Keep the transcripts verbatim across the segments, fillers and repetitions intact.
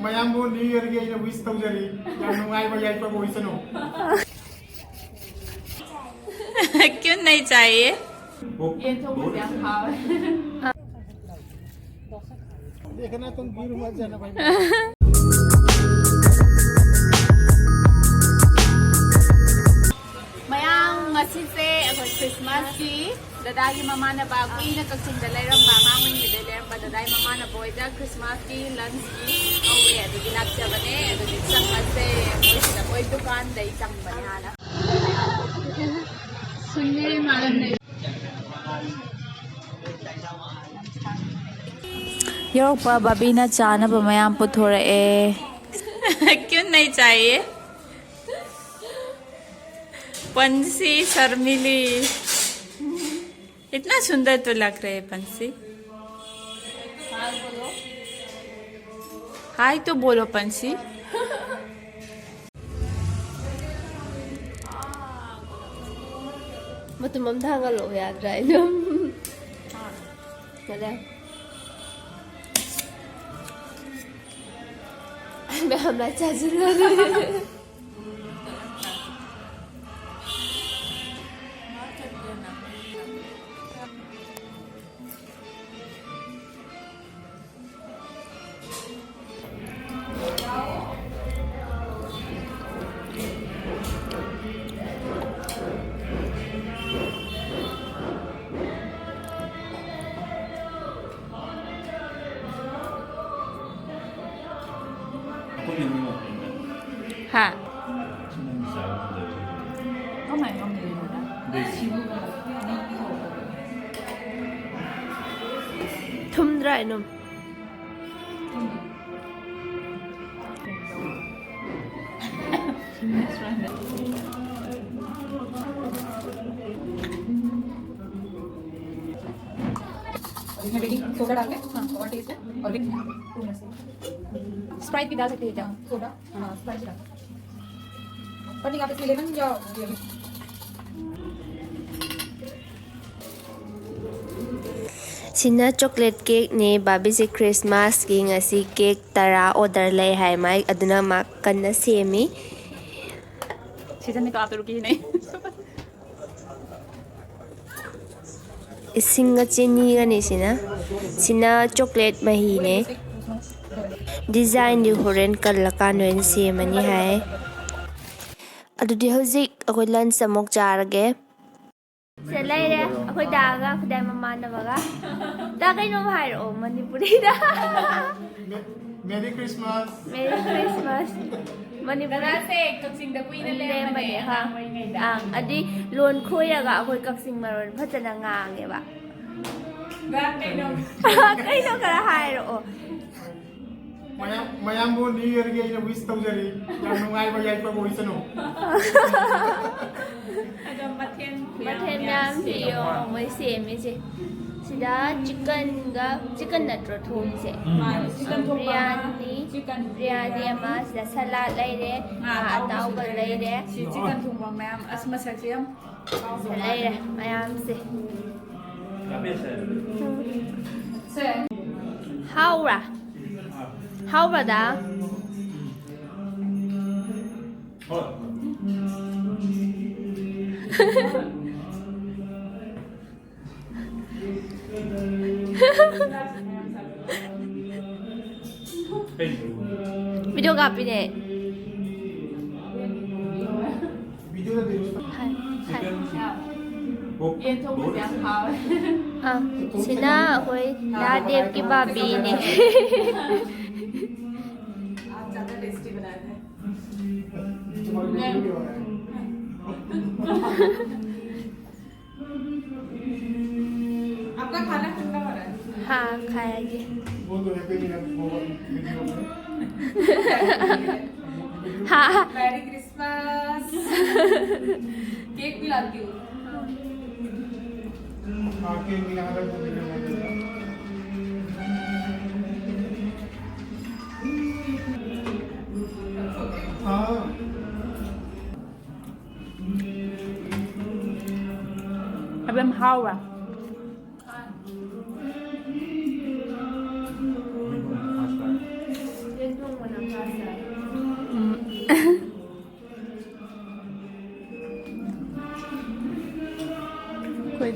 ꯃꯌꯥꯝꯕꯨ ꯅ꯭ꯌꯨ ꯏꯌꯔꯒꯤ ꯑꯩꯅ ꯋꯤꯁ ꯇꯧꯖꯔꯤ꯫ ꯌꯥꯝ ꯅꯨꯡꯉꯥꯏꯕ ꯌꯥꯏꯐꯕ ꯑꯣꯏꯁꯅꯨ꯫ क्यों नहीं चाहिए? देखना तुम गिर मत जाना भाई। ꯃꯌꯥꯝ, ꯉꯁꯤꯁꯦ ꯑꯩꯈꯣꯏ ꯈ꯭ꯔꯤꯁꯃꯥꯁꯀꯤ ꯗꯗꯥꯒꯤ ꯃꯃꯥꯟꯅꯕ, ꯀꯨꯏꯅ ꯀꯛꯆꯤꯡꯗ ꯂꯩꯔꯝꯕ, ꯑꯉꯥꯡ ꯑꯣꯏꯔꯤꯉꯩꯗ ꯂꯩꯔꯝꯕ ꯗꯗꯥꯒꯤ ꯃꯃꯥꯟꯅꯕ ꯍꯣꯏꯗ ꯈ꯭ꯔꯤꯁꯃꯥꯁꯀꯤ ꯂꯟꯁꯀꯤ ꯀꯧꯋꯦ, ꯑꯗꯨꯒꯤ ꯂꯥꯛꯆꯕꯅꯦ꯫ ꯑꯗꯨꯒꯤ ꯆꯪꯉꯁꯦ꯫ ꯃꯣꯏꯁꯤꯗ, ꯃꯣꯏ ꯗꯨꯀꯥꯟꯗꯩ ꯆꯪꯕꯅꯦ ꯍꯥꯟꯅ꯫ ꯌꯧꯔꯛꯄ ꯕꯥꯕꯤꯅ ꯆꯥꯅꯕ ꯃꯌꯥꯝ ꯄꯨꯊꯣꯔꯛꯑꯦ꯫ क्यों नहीं चाहिए? पंछी शर्मिली, इतना सुंदर तो लग रहे हैं पंछी। हाय तो बोलो पंछी। ꯃꯇꯨꯝ ꯑꯃ ꯊꯥꯡꯒꯠꯂꯛꯑꯣ ꯌꯥꯗ꯭ꯔꯥ? ꯑꯩꯅ ꯀꯗꯥꯏ? ꯃꯌꯥꯝ ꯂꯥꯏ ꯆꯥꯁꯤꯜꯂꯣ꯫ ꯍꯥ꯫ ꯊꯨꯝꯗ꯭ꯔꯥ, ꯏꯅꯝ? इसमें बेकिंग सोडा डाल के, हाँ, और टेस्ट है। और बेकिंग स्प्राइट भी डाल सकते हैं क्या? सोडा, हाँ, स्प्राइट भी डाल सकते हैं। पर नहीं, आप इसमें लेमन या ये ꯁꯤꯅ chocolate cakeꯅꯦ꯫ ꯕꯥꯕꯤꯁꯦ Christmasꯀꯤ ꯉꯁꯤ cake ꯇꯔꯥ order ꯂꯩ ꯍꯥꯏ ꯃꯥꯏ, ꯑꯗꯨꯅ ꯃꯥ ꯀꯟꯅ ꯁꯦꯝꯃꯤ꯫ ꯁꯤꯖꯟ ꯃꯤꯇꯣ ꯑꯥꯞꯇ ꯔꯨꯀꯤ ꯅꯩ꯫ ꯏꯁꯤꯡꯒ ꯆꯤꯅꯤꯒꯅꯤ ꯁꯤꯅ꯫ ꯁꯤꯅ chocolate ꯃꯍꯤꯅꯦ꯫ Designꯗꯤ ꯍꯣꯔꯦꯟ ꯀꯜꯂꯀꯥꯟꯗ ꯑꯣꯏꯅ ꯁꯦꯝꯃꯅꯤ ꯍꯥꯏ꯫ ꯑꯗꯨꯗꯤ ꯍꯧꯖꯤꯛ ꯑꯩꯈꯣꯏ lunch ꯑꯃꯨꯛ ꯆꯥꯔꯒꯦ꯫ ꯁꯤꯗ ꯂꯩꯔꯦ ꯑꯩꯈꯣꯏ ꯗꯥꯒ ꯈꯨꯗꯥꯏ ꯃꯃꯥꯟꯅꯕꯒ꯫ ꯗꯥ, ꯀꯩꯅꯣꯝ ꯍꯥꯏꯔꯛꯑꯣ ꯃꯅꯤꯄꯨꯔꯤꯗ꯫ Merry Christmas. Merry Christmas꯫ Manipuri ꯗꯗꯥꯁꯦ ꯀꯛꯆꯤꯡꯗ ꯀꯨꯏꯅ ꯂꯩꯔꯝꯕꯅꯦ ꯂꯩꯔꯝꯕꯅꯦ, ꯍꯥ꯫ ꯑꯉꯥꯡ ꯑꯣꯏꯔꯤꯉꯩꯗ꯫ ꯑꯪ, ꯑꯗꯨꯏ ꯂꯣꯟ ꯈꯣꯏꯔꯒ ꯑꯩꯈꯣꯏ ꯀꯛꯆꯤꯡ ꯃꯔꯣꯟ ꯐꯖꯅ ꯉꯥꯡꯉꯦꯕ꯫ ꯗꯥ, ꯀꯩꯅꯣ? ꯀꯩꯅꯣ ꯈꯔ ꯍꯥꯏꯔꯛꯑꯣ꯫ ꯃꯌꯥꯝ ꯃꯌꯥꯝꯕꯨ New Yearꯒꯤ ꯑꯩꯅ wish ꯇꯧꯖꯔꯤ꯫ ꯌꯥꯝ ꯅꯨꯡꯉꯥꯏꯕ ꯌꯥꯏꯐꯕ ꯑꯣꯏꯁꯅꯨ꯫ ꯑꯗꯣ ꯃꯊꯦꯜ ꯃꯊꯦꯜ ꯃꯌꯥꯝꯁꯤ ꯌꯦꯡꯉꯣ ꯃꯣꯏ ꯁꯦꯝꯃꯤꯁꯦ꯫ ꯁꯤꯗ chickenꯒ, chicken ꯅꯠꯇ꯭ꯔꯣ ꯊꯣꯡꯉꯤꯁꯦ? ꯃꯥꯅꯤ, chicken ꯊꯣꯡꯕ ꯑꯃ, Biryani, chicken Biryani ꯑꯃ, ꯁꯤꯗ salad ꯂꯩꯔꯦ, ꯉꯥ ꯑꯇꯥꯎꯕꯁꯨ ꯂꯩꯔꯦ꯫ ꯁꯤ chicken ꯊꯣꯡꯕ ꯃꯌꯥꯝ ꯑꯁ ꯃꯁꯛꯁꯦ ꯌꯥꯝ ꯁꯤꯗ ꯂꯩꯔꯦ ꯃꯌꯥꯝꯁꯦ꯫ ꯁꯦ꯫ ꯍꯥꯎꯕ꯭ꯔꯥ? ꯍꯥꯎꯕ꯭ꯔꯥꯗ? Video ꯀꯥꯞꯄꯤꯅꯦ꯫ ꯍꯥꯏ, ꯍꯥꯏ꯫ ꯌꯦꯟ ꯊꯣꯡꯕꯁꯦ ꯌꯥꯝ ꯍꯥꯎꯋꯦ꯫ ꯑꯥ, ꯁꯤꯅ ꯑꯩꯈꯣꯏ ꯗꯥ ꯗꯦꯕꯀꯤ ꯕꯥꯕꯤꯅꯦ꯫ आप ज्यादा टेस्टी बनाते हैं। आपका खाना ठंडा हो रहा है। हाँ, खाएंगे। वो तो रहते नहीं है, वो video में। हाँ। Merry Christmas। केक भी लाती हूँ। हाँ, केक भी यहाँ रख दो, video में। हाँ। अब हम हावा।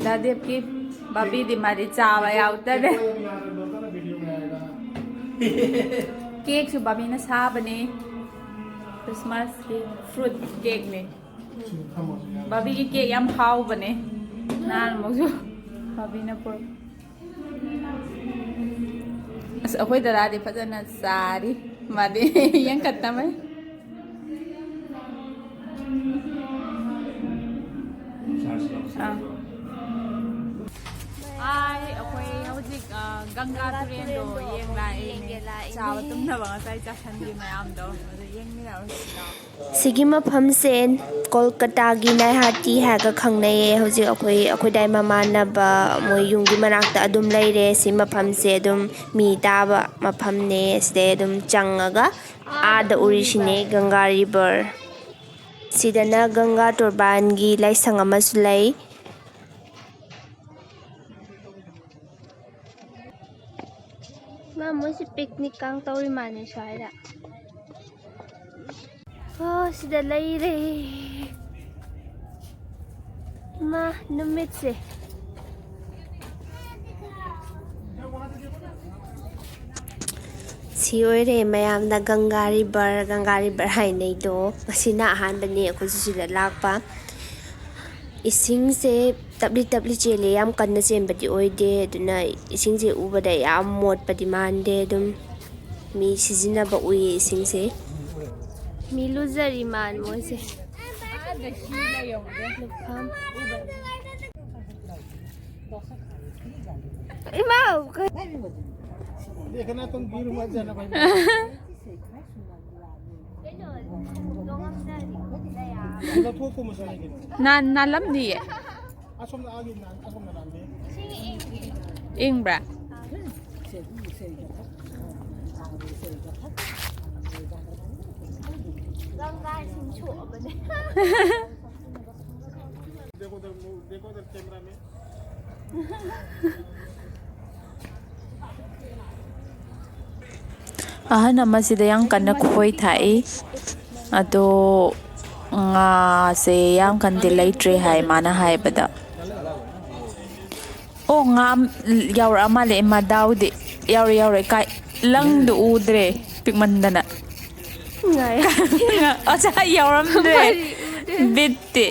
ꯗꯥ ꯗꯦꯕꯀꯤ ꯕꯥꯕꯤꯗꯤ ꯃꯥꯗꯤ ꯆꯥꯕ ꯌꯥꯎꯗꯔꯦ꯫ ꯀꯦꯛꯁꯨ ꯕꯥꯕꯤꯅ ꯁꯥꯕꯅꯦ꯫ ꯈ꯭ꯔꯤꯁꯃꯥꯁꯀꯤ ꯐ꯭ꯔꯨꯠ ꯀꯦꯛꯅꯦ꯫ ꯕꯥꯕꯤꯒꯤ ꯀꯦꯛ ꯌꯥꯝ ꯍꯥꯎꯕꯅꯦ꯫ ꯅꯍꯥꯟꯃꯨꯛꯁꯨ ꯕꯥꯕꯤꯅ ꯄꯨꯔꯛ-, ꯑꯁ, ꯑꯩꯈꯣꯏ ꯗꯗꯥꯗꯤ ꯐꯖꯅ ꯆꯥꯔꯤ꯫ ꯃꯥꯗꯤ ꯌꯦꯡꯈꯠꯇꯃꯩ꯫ ꯑꯥ꯫ ꯑꯥꯏ, ꯑꯩꯈꯣꯏ ꯍꯧꯖꯤꯛ, ꯑ, ꯒꯪꯒꯥ ꯇꯨꯔꯦꯜꯗꯣ ꯌꯦꯡ ꯂꯥꯛꯏꯅꯦ꯫ ꯆꯥꯕ ꯇꯨꯝꯅꯕ ꯉꯁꯥꯏ ꯆꯥꯁꯟꯈꯤ ꯃꯌꯥꯝꯗꯣ꯫ ꯑꯗꯨ ꯌꯦꯡꯃꯤꯟꯅꯔꯨꯁꯤ ꯂꯥꯎ꯫ ꯁꯤꯒꯤ ꯃꯐꯝꯁꯦ ꯀꯣꯜꯀꯇꯥꯒꯤ ꯅꯥꯏꯍꯥꯇꯤ ꯍꯥꯏꯔꯒ ꯈꯪꯅꯩꯌꯦ꯫ ꯍꯧꯖꯤꯛ ꯑꯩꯈꯣꯏ, ꯑꯩꯈꯣꯏꯗꯥꯏ ꯃꯃꯥꯟꯅꯕ ꯃꯣꯏ ꯌꯨꯝꯒꯤ ꯃꯅꯥꯛꯇ ꯑꯗꯨꯝ ꯂꯩꯔꯦ꯫ ꯁꯤ ꯃꯐꯝꯁꯦ ꯑꯗꯨꯝ ꯃꯤ ꯇꯥꯕ ꯃꯐꯝꯅꯦ꯫ ꯁꯤꯗꯩ ꯑꯗꯨꯝ ꯆꯪꯉꯒ ꯑꯥꯗ ꯎꯔꯤꯁꯤꯅꯦ ꯒꯪꯒꯥ ꯔꯤꯚꯔ꯫ ꯁꯤꯗꯅ ꯒꯪꯒꯥ ꯇꯣꯔꯕꯥꯟꯒꯤ ꯂꯥꯏꯁꯪ ꯑꯃꯁꯨ ꯂꯩ꯫ ꯃꯥ, ꯃꯣꯏꯁꯤ ꯄꯤꯛꯅꯤꯛ ꯀꯥꯡ ꯇꯧꯔꯤ ꯃꯥꯜꯂꯦ ꯁ꯭ꯋꯥꯏꯗ꯫ ꯑꯣ, ꯁꯤꯗ ꯂꯩꯔꯦ꯫ ꯃꯥ, ꯅꯨꯃꯤꯠꯁꯦ꯫ ꯁꯤ ꯑꯣꯏꯔꯦ ꯃꯌꯥꯝꯅ ꯒꯪꯒꯥ ꯔꯤꯚꯔ, ꯒꯪꯒꯥ ꯔꯤꯚꯔ ꯍꯥꯏꯅꯩꯗꯣ꯫ ꯉꯁꯤꯅ ꯑꯍꯥꯟꯕꯅꯤ ꯑꯩꯈꯣꯏꯁꯨ ꯁꯤꯗ ꯂꯥꯛꯄ꯫ ꯏꯁꯤꯡꯁꯦ ꯇꯞꯂꯤ ꯇꯞꯂꯤ ꯆꯦꯜꯂꯦ, ꯌꯥꯝ ꯀꯟꯅ ꯆꯦꯟꯕꯗꯤ ꯑꯣꯏꯗꯦ꯫ ꯑꯗꯨꯅ ꯏꯁꯤꯡꯁꯦ ꯎꯕꯗ ꯌꯥꯝ ꯃꯣꯠꯄꯗꯤ ꯃꯥꯟꯗꯦ꯫ ꯑꯗꯨꯝ ꯃꯤ ꯁꯤꯖꯤꯟꯅꯕ ꯎꯏꯌꯦ ꯏꯁꯤꯡꯁꯦ꯫ ꯃꯤ ꯂꯨꯖꯔꯤ ꯃꯥꯜꯂꯦ ꯃꯣꯏꯁꯦ꯫ ꯂꯨꯈꯝ꯫ ꯏꯃꯥ! देखना तुम गिर मत जाना भाई। ꯅꯥꯟ-, ꯅꯥꯜꯂꯝꯅꯤꯌꯦ꯫ ꯑꯁꯣꯝꯗ, ꯑꯥꯒꯤ ꯅꯥꯟ-, ꯑꯁꯣꯝꯗ ꯅꯥꯟꯗꯦ꯫ ꯏꯪꯕ꯭ꯔꯥ? ꯒꯪꯒꯥ ꯏꯁꯤꯡ ꯁꯣꯛꯑꯕꯅꯦ꯫ देखो उधर, देखो उधर कैमरा में। ꯑꯍꯟ ꯑꯃꯁꯤꯗ ꯌꯥꯝ ꯀꯟꯅ ꯈꯣꯏ ꯊꯥꯛꯏ꯫ ꯑꯗꯣ ꯉꯥꯁꯦ ꯌꯥꯝ ꯀꯟꯗꯤ ꯂꯩꯇ꯭ꯔꯦ ꯍꯥꯏ ꯃꯥꯅ ꯍꯥꯏꯕꯗ꯫ ꯑꯣ, ꯉꯥ ꯌꯥꯎꯔꯛꯑ ꯃꯥꯜꯂꯦ ꯏꯃꯥ꯫ ꯗꯥꯎꯗꯤ ꯌꯥꯎꯔꯦ, ꯌꯥꯎꯔꯦ꯫ ꯀꯥꯏ? ꯂꯪꯗꯣ ꯎꯗ꯭ꯔꯦ, ꯄꯤꯛꯃꯟꯗꯅ꯫ ꯉꯥꯏ꯫ ꯑꯣꯖꯥ, ꯌꯥꯎꯔꯝꯗ꯭ꯔꯦ꯫ ꯃꯔꯤ ꯎꯗꯦ꯫ ꯕꯤꯠꯇꯤ꯫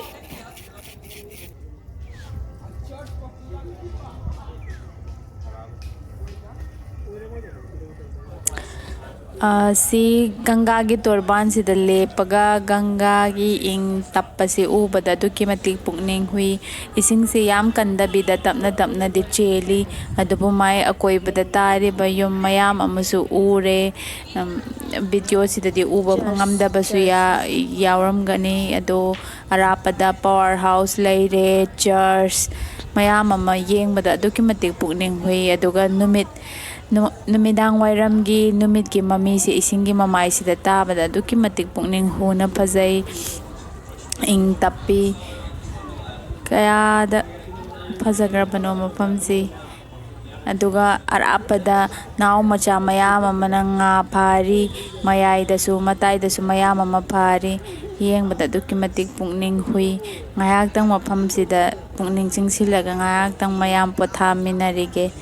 ꯑ, ꯁꯤ ꯒꯪꯒꯥꯒꯤ ꯇꯣꯔꯕꯥꯟꯁꯤꯗ ꯂꯦꯞꯄꯒ ꯒꯪꯒꯥꯒꯤ ꯏꯪ ꯇꯞꯄꯁꯤ ꯎꯕꯗ ꯑꯗꯨꯛꯀꯤ ꯃꯇꯤꯛ ꯄꯨꯛꯅꯤꯡ ꯍꯨꯏ꯫ ꯏꯁꯤꯡꯁꯤ ꯌꯥꯝ ꯀꯟꯗꯕꯤꯗ ꯇꯞꯅ ꯇꯞꯅꯗꯤ ꯆꯦꯜꯂꯤ꯫ ꯑꯗꯨꯕꯨ ꯃꯥꯏ ꯑꯀꯣꯏꯕꯗ ꯇꯥꯔꯤꯕ ꯌꯨꯝ ꯃꯌꯥꯝ ꯑꯃꯁꯨ ꯎꯔꯦ꯫ ꯎꯝ, ꯚꯤꯗꯤꯑꯣꯁꯤꯗꯗꯤ ꯎꯕ ꯐꯪꯉꯝꯗꯕꯁꯨ ꯌꯥ-, ꯌꯥꯎꯔꯝꯒꯅꯤ꯫ ꯑꯗꯣ ꯑꯔꯥꯞꯄꯗ ꯄꯋꯥꯔ ꯍꯥꯎꯁ ꯂꯩꯔꯦ, ꯆꯔꯆ ꯃꯌꯥꯝ ꯑꯃ ꯌꯦꯡꯕꯗ ꯑꯗꯨꯛꯀꯤ ꯃꯇꯤꯛ ꯄꯨꯛꯅꯤꯡ ꯍꯨꯏ꯫ ꯑꯗꯨꯒ ꯅꯨꯃꯤꯠ, ꯅꯨ-, ꯅꯨꯃꯤꯗꯥꯡ ꯋꯥꯏꯔꯝꯒꯤ ꯅꯨꯃꯤꯠꯀꯤ ꯃꯃꯤꯁꯦ ꯏꯁꯤꯡꯒꯤ ꯃꯃꯥꯏꯁꯤꯗ ꯇꯥꯕꯗ ꯑꯗꯨꯛꯀꯤ ꯃꯇꯤꯛ ꯄꯨꯛꯅꯤꯡ ꯍꯨꯅ ꯐꯖꯩ, ꯏꯪ ꯇꯞꯄꯤ꯫ ꯀꯌꯥꯗ ꯐꯖꯈ꯭ꯔꯕꯅꯣ ꯃꯐꯝꯁꯤ꯫ ꯑꯗꯨꯒ ꯑꯔꯥꯞꯄꯗ ꯅꯥꯎ ꯃꯆꯥ ꯃꯌꯥꯝ ꯑꯃꯅ ꯉꯥ ꯐꯥꯔꯤ, ꯃꯌꯥꯏꯗꯁꯨ ꯃꯇꯥꯏꯗꯁꯨ ꯃꯌꯥꯝ ꯑꯃ ꯐꯥꯔꯤ꯫ ꯌꯦꯡꯕꯗ ꯑꯗꯨꯛꯀꯤ ꯃꯇꯤꯛ ꯄꯨꯛꯅꯤꯡ ꯍꯨꯏ꯫ ꯉꯥꯏꯍꯥꯛꯇꯪ ꯃꯐꯝꯁꯤꯗ ꯄꯨꯛꯅꯤꯡ ꯆꯤꯡꯁꯤꯜꯂꯒ ꯉꯥꯏꯍꯥꯛꯇꯪ ꯃꯌꯥꯝ ꯄꯣꯊꯥꯃꯤꯟꯅꯔꯤꯒꯦ꯫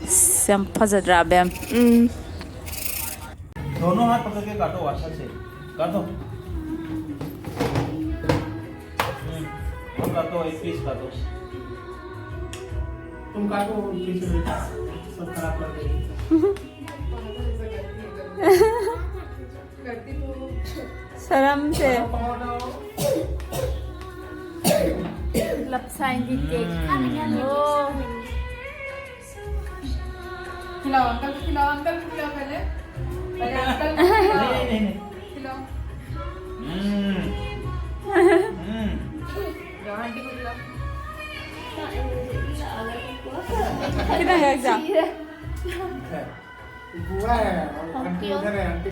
ꯑꯁ, ꯌꯥꯝ ꯐꯖꯗ꯭ꯔꯥ, ꯕꯦꯝ? ꯎꯝ꯫ दोनों हाथ पकड़ के काटो, अच्छा से काटो। हम्म, वो काटो, एक पीस काटो। तुम काटो, पीस में सब खराब कर देगी। शर्म से। लपसाएंगी केक। हम्म। ओ। खिलाओ, अंकल को खिलाओ, अंकल को खिलाओ पहले। पहले अंकल को खिलाओ। नहीं, नहीं, नहीं। खिलाओ। हम्म। हम्म। जाओ, आंटी को खिलाओ। कितना है एग्जाम? बुआ है, और आंटी उधर है, आंटी।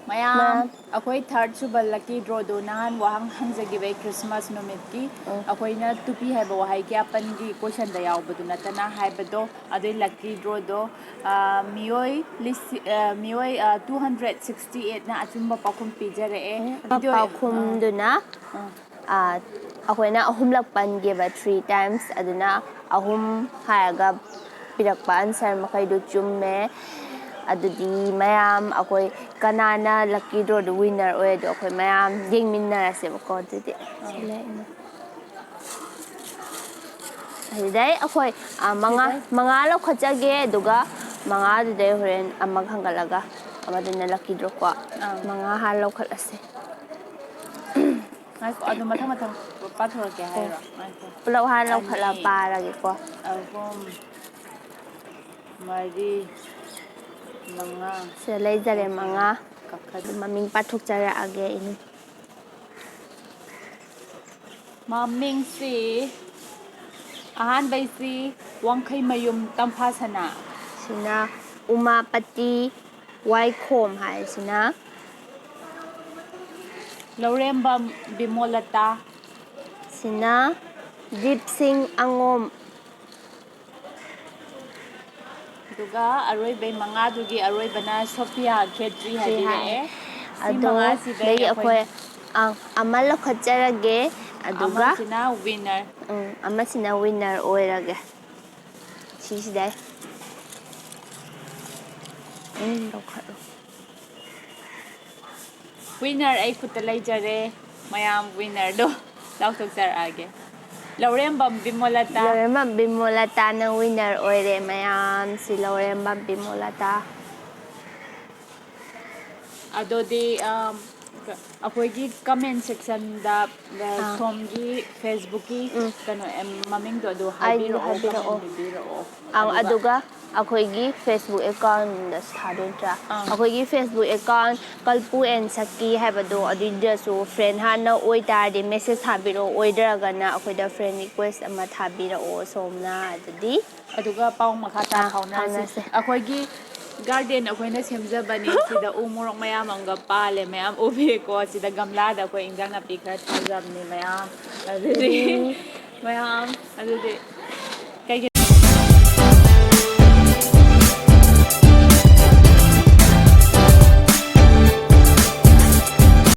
ꯃꯌꯥꯝ, ꯃꯌꯥꯝ꯫ ꯑꯩꯈꯣꯏ ꯊꯥꯔꯠ ꯁꯨꯕ ꯂꯛꯀꯤ ꯗ꯭ꯔꯣꯗꯣ ꯅꯍꯥꯟ ꯋꯥꯍꯪ ꯍꯪꯖꯈꯤꯕꯩ ꯈ꯭ꯔꯤꯁꯃꯥꯁ ꯅꯨꯃꯤꯠꯀꯤ ꯎꯝ꯫ ꯑꯩꯈꯣꯏꯅ ꯇꯨꯄꯤ ꯍꯥꯏꯕ ꯋꯥꯍꯩ ꯀꯌꯥ ꯄꯟꯈꯤ ꯀꯣꯏꯁꯟꯗ ꯌꯥꯎꯕꯗꯨ ꯅꯠꯇꯅ ꯍꯥꯏꯕꯗꯣ, ꯑꯗꯨꯏ ꯂꯛꯀꯤ ꯗ꯭ꯔꯣꯗꯣ, ꯑ, ꯃꯤꯑꯣꯏ ꯂꯤꯁꯤ-, ꯑ, ꯃꯤꯑꯣꯏ, ꯑ, two hundred sixty eight ꯅ ꯑꯆꯨꯝꯕ ꯄꯥꯎꯈꯨꯝ ꯄꯤꯖꯔꯛꯑꯦ꯫ ꯎꯝ, ꯑꯗꯨ ꯑꯣꯏ-, ꯄꯥꯎꯈꯨꯝꯗꯨꯅ, ꯑ꯫ ꯑ, ꯑꯩꯈꯣꯏꯅ ꯑꯍꯨꯝꯂꯛ ꯄꯟꯒꯦꯕ, three times, ꯑꯗꯨꯅ ꯑꯍꯨꯝ ꯍꯥꯏꯔꯒ ꯄꯤꯔꯛꯄ answer ꯃꯈꯩꯗꯨ ꯆꯨꯝꯃꯦ꯫ ꯑꯗꯨꯗꯤ ꯃꯌꯥꯝ ꯑꯩꯈꯣꯏ ꯀꯅꯥꯅ lucky drawꯗꯨ winner ꯑꯣꯏ ꯑꯗꯣ ꯑꯩꯈꯣꯏ ꯃꯌꯥꯝ ꯌꯦꯡꯃꯤꯟꯅꯔꯁꯦꯕꯀꯣ꯫ ꯑꯗꯨꯗꯤ ꯁꯤ ꯂꯩ꯫ ꯑꯗꯨꯗꯩ ꯑꯩꯈꯣꯏ, ꯑ, ꯃꯉꯥ, ꯃꯉꯥ ꯂꯧꯈꯠꯆꯒꯦ, ꯑꯗꯨꯒ ꯃꯉꯥꯗꯨꯗꯩ ꯍꯣꯔꯦꯟ ꯑꯃ ꯈꯟꯒꯠꯂꯒ ꯑꯃꯗꯨꯅ lucky draw ꯀꯣ꯫ ꯑꯥ꯫ ꯃꯉꯥ ꯍꯥꯟꯅ ꯂꯧꯈꯠꯂꯁꯦ꯫ ꯉꯥꯏꯈꯣ, ꯑꯗꯨ ꯃꯊꯪ ꯃꯊꯪ ꯄꯥꯊꯣꯔꯛꯀꯦ ꯍꯥꯏꯔꯣ? ꯉꯥꯏꯈꯣ꯫ ꯄꯨꯂꯞ ꯍꯥꯟꯅ ꯂꯧꯈꯠꯂ ꯑꯅꯤ, ꯄꯥꯔꯒꯦꯀꯣ꯫ ꯑꯍꯨꯝ, ꯃꯔꯤ, ꯃꯉꯥ꯫ ꯁꯤꯗ ꯂꯩꯖꯔꯦ, ꯃꯉꯥ꯫ ꯀꯥꯈꯠ- ꯑꯗꯨ ꯃꯃꯤꯡ ꯄꯥꯊꯣꯛꯆꯔꯛꯑꯒꯦ ꯑꯩꯅ꯫ ꯃꯃꯤꯡꯁꯤ ꯑꯍꯥꯟꯕꯩꯁꯤ ꯋꯥꯡꯈꯩꯃꯌꯨꯝ ꯇꯝꯐꯥꯁꯅꯥ꯫ ꯁꯤꯅ ꯎꯃꯥꯄꯇꯤ ꯋꯥꯏꯈꯣꯝ ꯍꯥꯏꯁꯤꯅ꯫ ꯂꯧꯔꯦꯝꯕꯝ ꯕꯤꯃꯣꯂꯇꯥ꯫ ꯁꯤꯅ ꯗꯤꯞꯁꯤꯡ ꯑꯉꯣꯝ꯫ ꯑꯗꯨꯒ ꯑꯔꯣꯏꯕꯩ ꯃꯉꯥꯗꯨꯒꯤ ꯑꯔꯣꯏꯕꯅ ꯁꯣꯐꯤꯌꯥ ꯈꯦꯇ꯭ꯔꯤ ꯁꯤ ꯍꯥꯏꯕꯤꯔꯛꯑꯦ꯫ ꯍꯥꯏ꯫ ꯁꯤ ꯑꯗꯣ ꯃꯉꯥꯁꯤꯗꯩ ꯂꯩ ꯑꯩꯈꯣꯏ ꯑꯩꯈꯣꯏ, ꯑꯪ, ꯑꯃ ꯂꯧꯈꯠꯆꯔꯒꯦ, ꯑꯗꯨꯒ ꯑꯃꯁꯤꯅ winner꯫ ꯎꯝ, ꯑꯃꯁꯤꯅ winner ꯑꯣꯏꯔꯒꯦ꯫ ꯁꯤꯁꯤꯗꯩ꯫ ꯎꯝ, ꯂꯧꯈꯠꯂꯣ꯫ Winner ꯑꯩ ꯈꯨꯠꯇ ꯂꯩꯖꯔꯦ꯫ ꯃꯌꯥꯝ winnerꯗꯣ ꯂꯥꯎꯊꯣꯛꯆꯔꯛꯑꯒꯦ꯫ ꯂꯧꯔꯦꯝꯕꯝ ꯕꯤꯃꯣꯂꯇꯥ꯫ ꯂꯧꯔꯦꯝꯕꯝ ꯕꯤꯃꯣꯂꯇꯥꯅ winner ꯑꯣꯏꯔꯦ, ꯃꯌꯥꯝꯁꯤ ꯂꯧꯔꯦꯝꯕꯝ ꯕꯤꯃꯣꯂꯇꯥ꯫ ꯑꯗꯨꯗꯤ, ꯑꯝ, ꯑꯩꯈꯣꯏꯒꯤ comment sectionꯗ, ꯑ, ꯑꯥ꯫ ꯁꯣꯝꯒꯤ Facebookꯀꯤ ꯎꯝ꯫ ꯀꯩꯅꯣ, ꯑꯦꯝ, ꯃꯃꯤꯡꯗꯣ ꯑꯗꯨ ID ꯍꯥꯏꯕꯤꯔꯛꯑꯣ, ꯍꯥꯏꯕꯤꯔꯛꯑꯣ꯫ Comment ꯄꯤꯕꯤꯔꯛꯑꯣ꯫ ꯑꯪ, ꯑꯗꯨꯒ ꯑꯗꯨꯒ ꯑꯩꯈꯣꯏꯒꯤ Facebook accountꯗꯁꯨ ꯊꯥꯗꯣꯏ ꯅꯠꯇ꯭ꯔꯥ? ꯑꯪ꯫ ꯑꯩꯈꯣꯏꯒꯤ Facebook account ꯀꯜꯄꯨ ꯑꯦꯟ ꯁꯛꯀꯤ ꯍꯥꯏꯕꯗꯣ, ꯑꯗꯨꯏꯗꯁꯨ friend ꯍꯥꯟꯅ ꯑꯣꯏꯇꯥꯔꯗꯤ message ꯊꯥꯕꯤꯔꯛꯑꯣ, ꯑꯣꯏꯗ꯭ꯔꯒꯅ ꯑꯩꯈꯣꯏꯗ friend request ꯑꯃ ꯊꯥꯕꯤꯔꯛꯑꯣ ꯁꯣꯝꯅ꯫ ꯑꯗꯨꯗꯤ ꯑꯗꯨꯒ ꯄꯥꯎ ꯃꯈꯥ ꯇꯥ ꯑꯥ, ꯐꯥꯎꯅꯔꯁꯤ꯫ ꯐꯥꯎꯅꯔꯁꯤ꯫ ꯑꯩꯈꯣꯏꯒꯤ garden ꯑꯩꯈꯣꯏꯅ ꯁꯦꯝꯖꯕꯅꯤ꯫ ꯁꯤꯗ ꯎ ꯃꯣꯔꯣꯛ ꯃꯌꯥꯝ ꯑꯃꯒ ꯄꯥꯜꯂꯦ, ꯃꯌꯥꯝ ꯎꯕꯤꯔꯦꯀꯣ꯫ ꯁꯤꯗ ꯒꯝꯂꯥꯗ ꯑꯩꯈꯣꯏ ꯏꯟꯖꯥꯡ ꯅꯥꯄꯤ ꯈꯔ ꯊꯥꯖꯕꯅꯤ ꯃꯌꯥꯝ꯫ ꯑꯗꯨꯗꯤ ꯎꯝ꯫ ꯃꯌꯥꯝ, ꯑꯗꯨꯗꯤ